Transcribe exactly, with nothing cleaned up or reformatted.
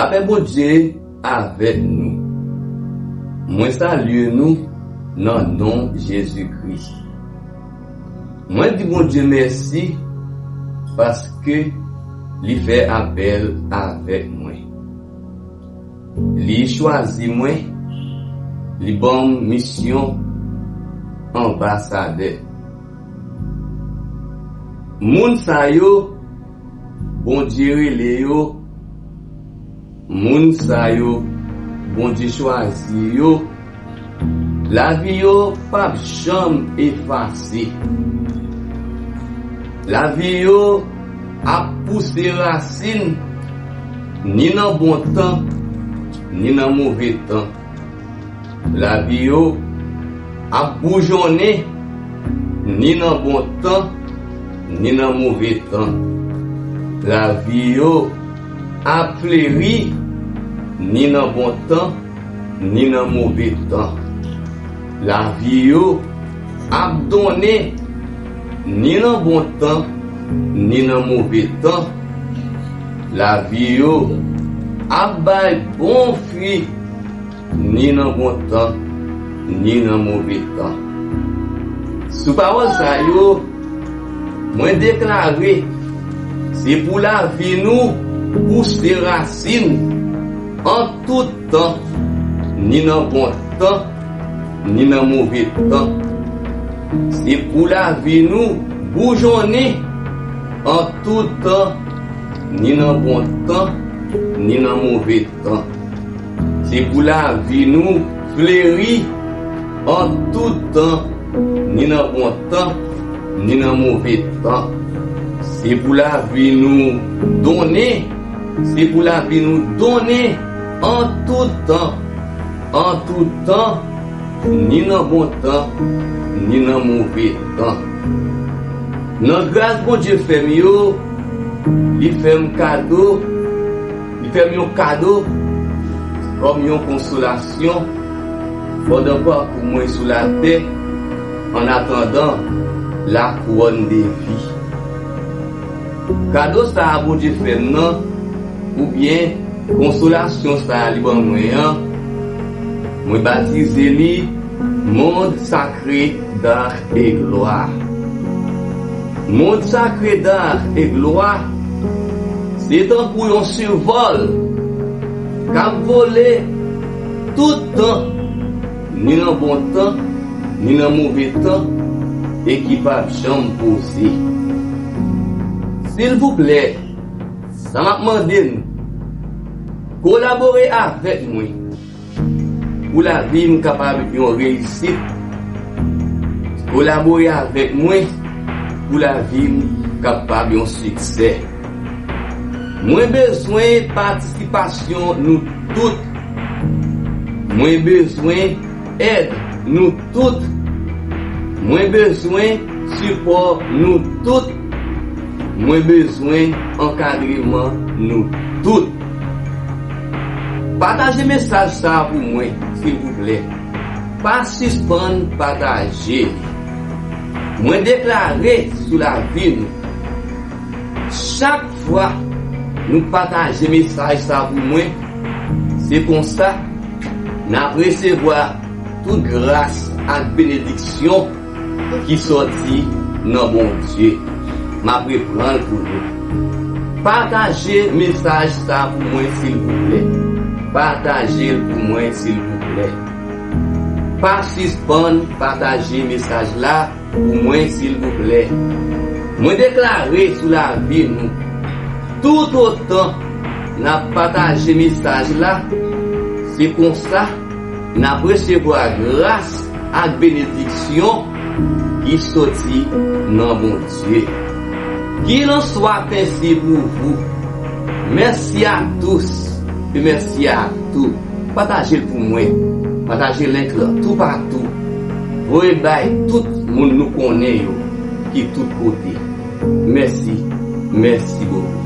Lapè Bondye avèk nou. Mwen salye nou nan non Jezikri. Mwen di Bondye mèsi paske li fè apèl avèk mwen. Li chwazi mwen, li ban m misyon anbasadè. Moun sa yo, Bondye rele yo, moun sa yo, Bondye chwazi yo, lavi yo p ap janm efase. Lavi yo ap pouse rasin, ni nan bon tan, ni nan move tan. Lavi yo ap boujonnen, ni nan bon tan, ni nan move tan. Lavi yo ap fleri, ni nan bon tan, ni nan move tan. Lavi yo ap donnen, ni nan bon tan, ni nan move tan. Lavi yo ap bay bon fwi, ni nan bon tan, ni nan move tan. Sou pawòl sa yo, mwen deklare, se pou lavi nou pouse rasin an tout tan, ni nan bon tan, ni nan move tan. Se pou lavi nou boujonnen an tout tan, ni nan bon tan, ni nan move tan. Se pou lavi nou fleri an tout tan, ni nan bon tan, ni nan move tan. Se pou lavi nou donnen, se pou lavi nou donnen an tout tan, an tout tan, ni nan bon tan, ni nan move tan. Nan gras Bondye fè m yo, li fè m kado, li fè m yon kado kòm yon konsolasyon pandan pakou mwen sou latè, an atandan la couronne de vie. Kado sa a Bondye fè m nan, oubyen konsolasyon sa a li ban mwen an, mwen batize li Monde sacré d'art et gloire. Monde sacré d'art et gloire, se tankou yon sivòl k ap vole tout tan, ni nan bon tan, ni nan move tan, e ki p ap janm poze. Silvouplè, sa m ap mande n, kolabore avèk mwen pou lavi m kapab yon reyisit. Kolabore avèk mwen pou lavi m kapab yon siksè. Mwen bezwen patisipasyon nou tout. Mwen bezwen èd nou tout. Mwen bezwen sipò nou tout. Mwen bezwen ankadreman nou tout. Pataje mesaj sa a pou mwen, silvouplè. Pa sispann pataje li. Mwen deklare sou lavi nou, chak fwa nou pataje mesaj sa a pou mwen, se konsa n ap resevwa tout gras ak benediksyon ki sòti nan Bondye. M ap reprann l pou nou. Pataje mesaj sa a pou mwen, silvouplè. Pataje l pou mwen, silvouplè. Pa sispann pataje mesaj la pou mwen, silvouplè. Mwen deklare sou lavi nou, toutotan n ap pataje mesaj la, se konsa n ap resevwa gras ak benediksyon ki soti nan Bondye. Qu'il en soit ainsi pour vous. Merci à tous et merci à tout. Pataje l pou mwen. Pataje link lan toupatou. Voye bay tout moun nou konnen yo ki tout kote. Mèsi. Mèsi bokou.